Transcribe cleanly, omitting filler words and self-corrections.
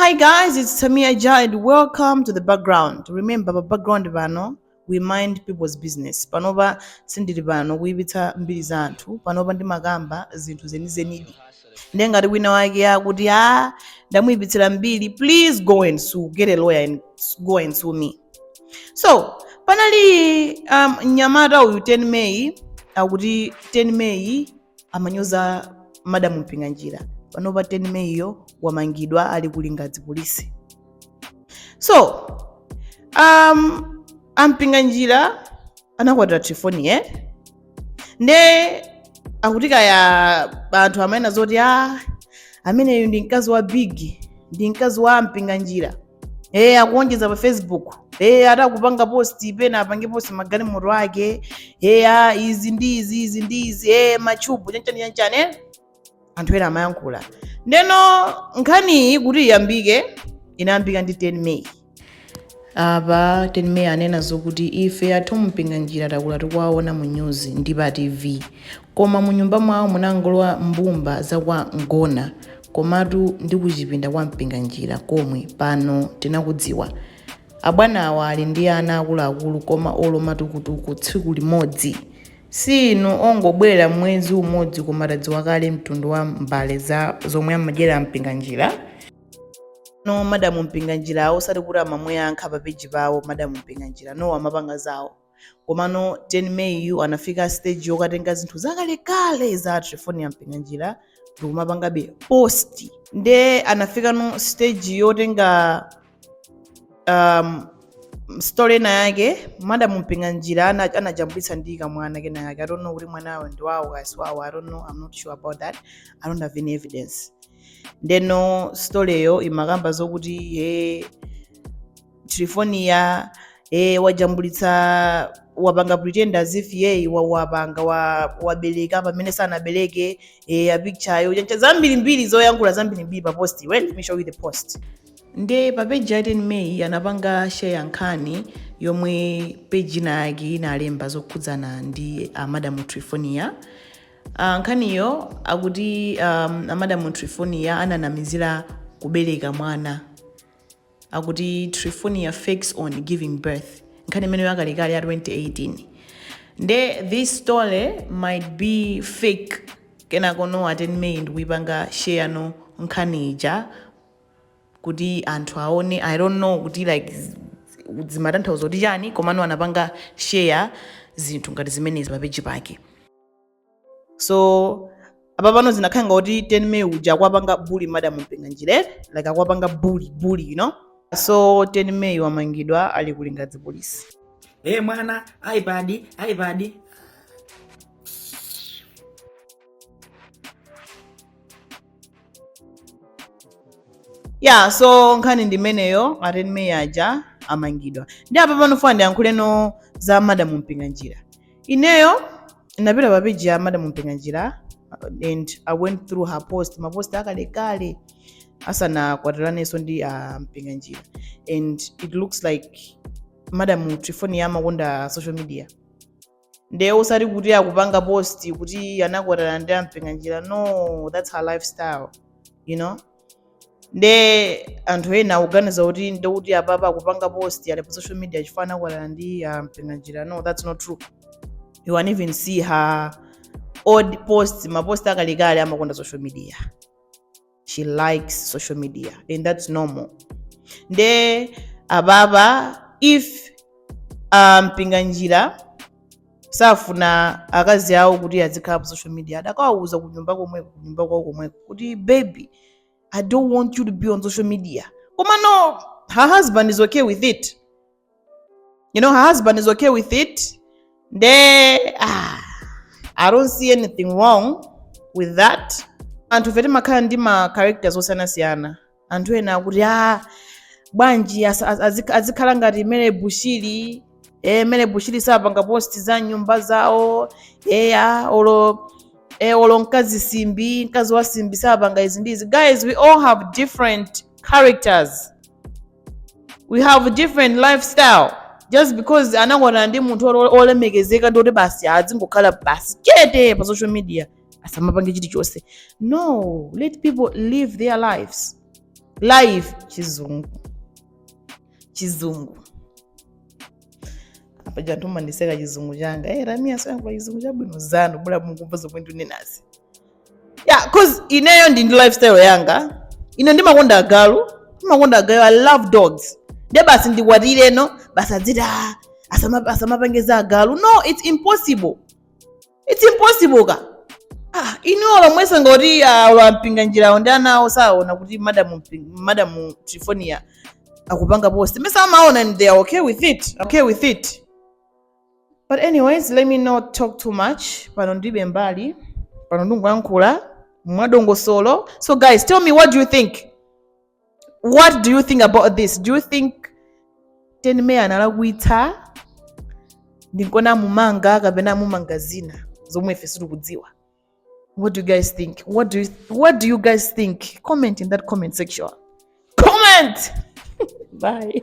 Hi guys, it's Tamia Ja and welcome to the background. Remember, pa background pano, we mind people's business. Panopa sindili pano kuyipitsa mbiri za anthu, panopa ndimakamba zinthu zenizenidi. Ndiye ngati wina wake akuti a ndamuyipitsira mbiri, please go and sue, get a lawyer and go and sue me. So, panali mnyamata uyu 10 May, akuti 10 May amanyoza Madam Mpinganjira. Panopa 10 May yo wamangidwa ali ku Lingadzi polisi. So, a Mpinganjira anakwatira Triephornia, eh? Nde akuti kaya anthu amanena zoti a ameneyu ndi mkazi wa Big, ndi mkazi wa Mpinganjira. Akuonjeza pa Facebook. Atakupanga post pena apange post magalimoto ake. Ah, izi ndi izi, izi ndi izi, machubu chanchani chanchani. Anthu ena amayankhula. Ndeno nkhaniyi kuti iyambike, inayambika ndi 10 May. Apa 10 May anena zokuti ife athu Mpinganjira takula tikuwaona mu news ndi pa TV. Koma mu nyumba mwawo munangolowa mbumba za kwa Ngona, komatu ndi kuchipinda kwa Mpinganjira komwe pano tinakudziwa. Abwanawa ali ndi ana akuluakulu koma olo matukutuku tsiku limodzi. Si inu ongobwera mwezi umodzi koma tadziwa kale mtundu wa mbale za zomwe amadyera Mpinganjira. No Madam Mpinganjira osati kuti amamuyankha pa page pawo Madam Mpinganjira, no, amapanga zawo. Komano 10 May yu anafika stage yokatenga zinthu zakalekale za Triephornia Mpinganjira ndikumapangabe post. Nde anafika no stage yotenga story ina yake Madam Mpinganjira anajambulitsa ndi kamwana kena yake. I don't know kuti mwanawe ndi wawo kasi wawo, I don't know, I'm not sure about that. I don't have any evidence. Ndeno story yo imakamba zokuti he Triephornia wajambulitsa, wapanga pretend as if ye wapanga wabereka pamene sanabereke, a picture yo chancha zambirimbiri, zoyankhula zambirimbiri pa post. Well, let me show you the post. Nde pa page ya 10 May anapanga share nkhani yomwe page ina yake inalemba zokhudzana ndi Madam Triephornia. Nkhaniyo akuti Madam Triephornia ananamizira kubereka mwana, akuti Triephornia fakes on giving birth. Nkhani imene yakalekale ya 2018. Nde this story might be fake. Kenako no a 10 May ndikuipanga share no nkhani ija kuti anthu aone. I don't know kuti like zimatanthauza kuti chani, komano anapanga share zinthu ngati zimenezi pa page pake. So apa pano zinakhala ngati 10 May uja akwapanga bully Madam Mpinganjira, like akwapanga bully bully. So 10 May wamangidwa ali ku Lingadzi polisi. Mwana iPad, iPad. Yeah, so nkhani ndi imeneyo, a 10 May aja amangidwa. Ndi apa pano funa ndiyankhuleno za Madam Mpinganjira. Ineyo ndinapita pa page ya Madam Mpinganjira and I went through her post, mapost akalekale asanakwatiranenso ndi Mpinganjira, and it looks like Madam Triephornia amakonda social media. Ndiye usati kuti akupanga post kuti anakwatirana ndi a Mpinganjira, no, that's her lifestyle. Nde anthu ena akuganiza kuti ndikuti apapa akupanga post ali pa social media chifukwa anakwatirana ndi Mpinganjira. No, that's not true. You can even see her old posts, mapost akalekale, amakonda social media. She likes social media and that's normal. Nde apapa if Mpinganjira safuna akazi awo kuti azikhala pa social media, adakawauza kunyumba komweko, kunyumba kwawo komweko kuti, "Baby, I don't want you to be on social media." Koma no, her husband is okay with it. Her husband is okay with it. Nde I don't see anything wrong with that. Anthu ife timakhala ndi ma characters osiyanasiyana. Anthu ena akuti ah, bwanji azikhala ngati Mary Bushiri, Mary Bushiri sapanga post za nyumba zawo, olo olo mkazi Simbi, mkazi wa Simbi sapanga izi ndi izi. Guys, we all have different characters, we have different lifestyle. Just because anakwatana ndi munthu olemekezeka ndoti basi azingokhala basi chete pa social media, asamapange chilichonse? No, let people live their lives. Live chizungu, chizungu apa anthu mumandiseka chizungu changa. Hey, Ramia sayankhula chizungu chabwino zanu bula mukumva zomwe ndikunenazi. Yeah, 'cause ineyo ndi lifestyle yanga. Ine ndimakonda agalu, ndimakonda agalu. I love dogs. Ndiye basi ndikwatireno basi adziti, "Ah, asamapange za agalu." No, it's impossible, it's impossible ka. Ah, inuwo lomwese ngoti a Mpinganjirawo ndi ana awo saona kuti Madam Trifonia akupanga post? Mesa amaona and they are okay with it, okay with it. But anyways, let me not talk too much. Pano ndibe mbali, pano ndingoyankhula mwadongosolo. So guys, tell me, what do you think? What do you think about this? Do you think 10 May analakwitsa ndinkona mumanga, kapena mumanga zina zomwe ife sitikudziwa? What do you guys think? What do you guys think? Comment in that comment section. Comment. Bye.